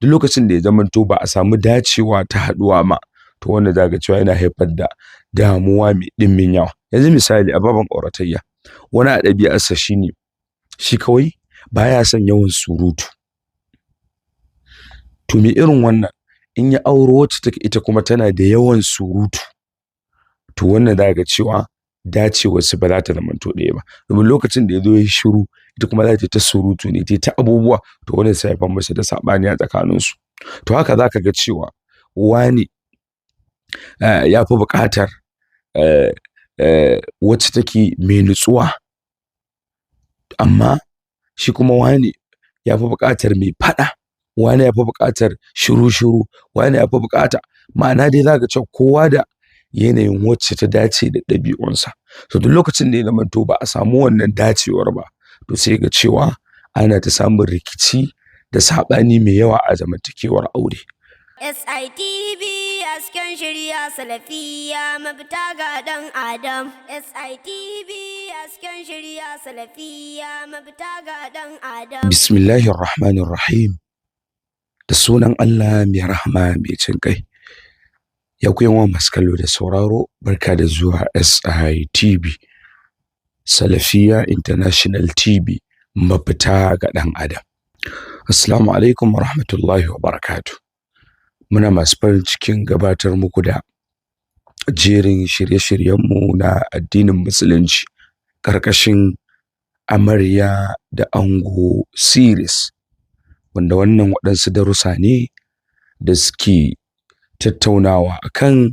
Duk lokacin da ya zamanto ba a samu dacewa ta haɗuwa ba, to wannan zaka ga cewa yana haifar da damuwa mai ɗimbin yawa. Yanzu misali, a babin auratayya, wani a ɗabi'arsa shine shi kawai baya son yawan surutu. To me irin wannan in ya auro wacce take ita kuma tana da yawan surutu, to wannan zaka ga cewa dacewarsu ba za ta zamanto ɗaya ba, domin lokacin da ya zo ya yi shiru, ita kuma za ta yi ta surutu ne, ta yi ta abubuwa. To wannan sai haifar musu da saɓani a tsakaninsu. To haka zaka ga cewa wane ya fi buƙatar wacce take mai nutsuwa, amma shi kuma wane ya fi buƙatar mai faɗa, wane ya fi buƙatar shiru-shiru, wane ya fi buƙata. Ma'ana dai, zaka ga cewa kowa da yanayin wacce ta dace da ɗabi'unsa. To duk lokacin da ya zamanto ba a samu wannan dacewar ba, to sai ga cewa ana ta samun rikici da saɓani mai yawa a zamantakewar aure. SITV, hasken shirya, salafiya, mafita ga ɗan Adam. SITV, hasken shirya, salafiya, mafita ga ɗan Adam. Bismillahir Rahmanir Rahim. Da sunan Allah mai rahama, mai jin ƙai. Ya ku 'yan uwa masu kallo da sauraro, barka da zuwa SITV, Salafiya International TV, mafita ga ɗan Adam. Assalamu alaikum wa rahmatullahi wa barakatuh. Muna masu farin cikin gabatar muku da jerin shirye-shiryenmu na addinin Musulunci ƙarƙashin Amarya da Ango series, wanda wannan waɗansu darussa ne da suke tattaunawa akan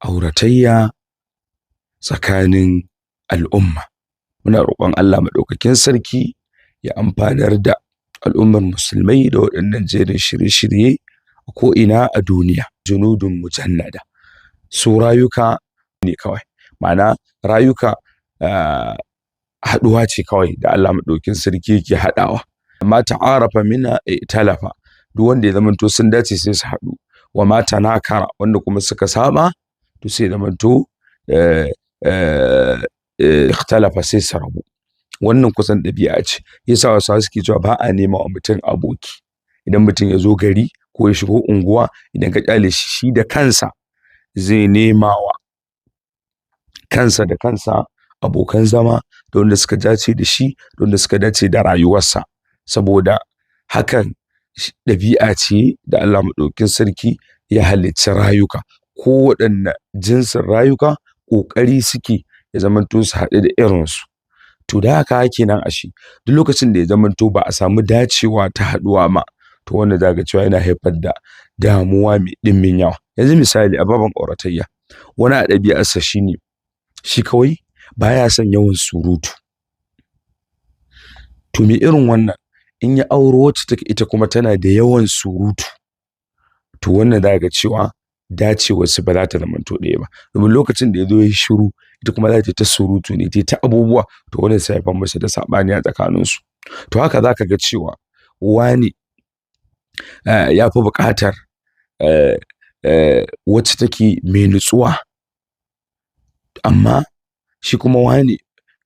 auratayya tsakanin al'umma. Muna roƙon Allah Maɗaukakin Sarki ya amfanar da al'ummar Musulmai da waɗannan jerin shirye-shirye a ko'ina a duniya. Junudun mujannada, su rayuka ne kawai, ma'ana rayuka haɗuwa ce kawai da Allah Maɗaukakin Sarki yake haɗawa. Ma ta'arafa minha i'talafa, duk wanda ya zamanto sun dace sai su haɗu. Wa ma tanakara, wanda kuma suka saba, to sai zamanto ikhtalafa, sai su rabu. Wannan kusan ɗabi'a ce, yasa Hausawa suke cewa ba a nema wa mutum aboki. Idan mutum ya zo gari ko ya shigo unguwa, idan ka ƙyale shi, shi da kansa zai nema wa kansa da kansa abokan zama, da wanda suka dace da shi, da wanda suka dace da rayuwarsa, saboda hakan ɗabi'a ce da Allah Maɗaukakin Sarki ya halicci rayuka. Ko waɗanne jinsin rayuka ƙoƙari suke ya zamanto su haɗu da irinsu. To da haka kenan, ashe duk lokacin da ya zamanto ba a samu dacewa ta haɗuwa ba, to wannan zaka ga cewa yana haifar da damuwa mai ɗimbin yawa. Yanzu misali, a babin auratayya, wani a ɗabi'arsa shine shi kawai baya son yawan surutu. To me irin wannan in ya auro wacce take ita kuma tana da yawan surutu, to wannan zaka ga cewa dacewarsu ba za ta zamanto ɗaya ba, domin lokacin da ya zo ya yi shiru, ita kuma za ta yi ta surutu ne, ta yi ta abubuwa. To wannan sai haifar musu da saɓani a tsakaninsu. To haka zaka ga cewa wane ya fi buƙatar wacce take mai nutsuwa, amma shi kuma wane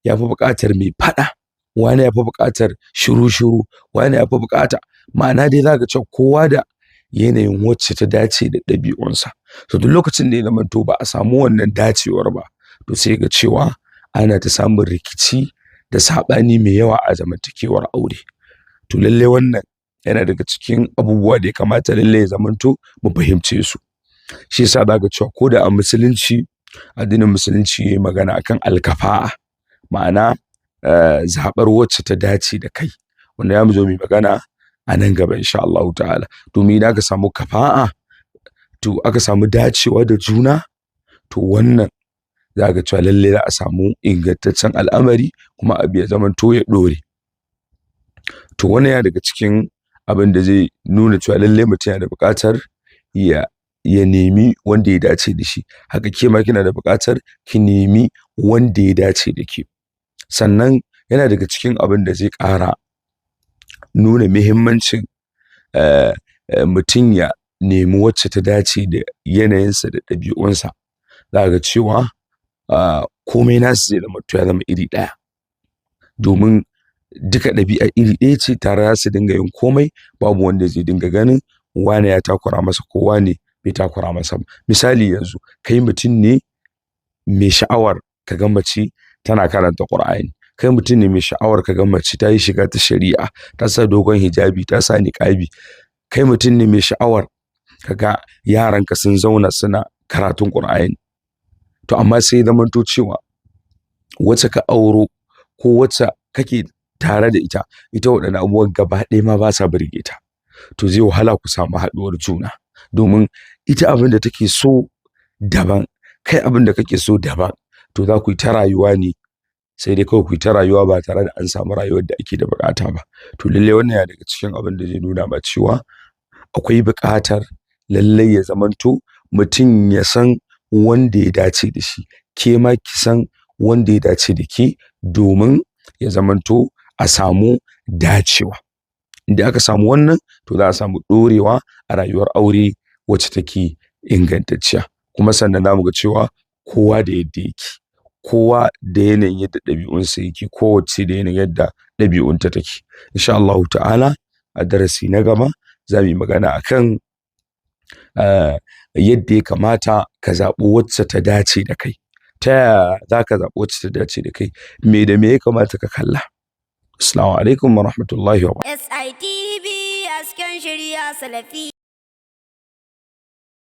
ya fi buƙatar mai faɗa, wane ya fi buƙatar shiru-shiru, wane ya fi buƙata. Ma'ana dai, zaka ga cewa kowa da yanayin wacce ta dace da ɗabi'unsa. To duk lokacin da ya zamanto ba a samu wannan dacewar ba, to sai ga cewa ana ta samun rikici da saɓani mai yawa a zamantakewar aure. To lallai wannan yana daga cikin abubuwa da ya kamata lallai ya zamanto mu fahimce su. Shi yasa zaka ga cewa ko da a Musulunci, addinin Musulunci yayi magana akan alkafa'a, ma'ana zaɓar wacce ta dace da kai, wanda zamu zo mu yi magana a nan gaba insha Allahu ta'ala. Domin idan aka samu kafa'a, to aka samu dacewa da juna, to wannan za ga cewa lallai za a samu ingantaccen al'amari, kuma abu ya zamanto ya ɗore. To wannan yana daga cikin abin da zai nuna cewa lallai mutum yana da buƙatar ya nemi wanda ya dace da shi. Haka ke ma kina da buƙatar ki nemi wanda ya dace da ke. Sannan yana daga cikin abin da zai ƙara nuna muhimmancin mutum ya nemi wacce ta dace da yanayinsa da ɗabi'unsa, za ga cewa komai nasu zai zamanto ya zama iri ɗaya, domin Duka ɗabi'a iri ɗaya ce, tare za su dinga yin komai, babu wanda zai dinga ganin wane ya takura masa ko wane bai takura masa ba. Misali yanzu kai mutum ne mai sha'awar ka ga mace tana karanta Qur'ani, kai mutum ne mai sha'awar ka ga mace ta yi shiga ta shari'a, ta sa dogon hijabi, ta sa niƙabi, kai mutum ne mai sha'awar ka ga yaranka sun zauna suna karatun Qur'ani. To amma sai zamanto cewa wacce ka auro ko wacce kake tare da ita, ita waɗannan abubuwan gaba ɗaya ma ba sa burge ta. To zai wahala ku samu haɗuwar juna, domin ita abin da take so daban, kai abin da kake so daban. To za ku yi ta rayuwa ne, sai dai kawai ku yi ta rayuwa ba tare da an samu rayuwar da ake da buƙata ba. To lallai wannan yana daga cikin abin da zai nuna ma cewa akwai buƙatar lallai ya zamanto mutum ya san wanda ya dace da shi, ke ma ki san wanda ya dace da ke, domin ya zamanto a samu dacewa. Idan aka samu wannan, to za a samu ɗorewa a rayuwar aure wacce take ingantacciya. Kuma sannan za mu ga cewa kowa da yadda yake, kowa da yanayin yadda ɗabi'unsa yake, kowacce da yanayin yadda ɗabi'unta take. Insha Allahu ta'ala a darasi na gaba za mu yi magana akan yadda ya kamata ka zaɓi wacce ta dace da kai. Ta yaya za ka zaɓi wacce ta dace da kai, me da me ya kamata ka kalla. Assalamu alaikum wa rahmatullahi wa SITV hasken shirya salafi.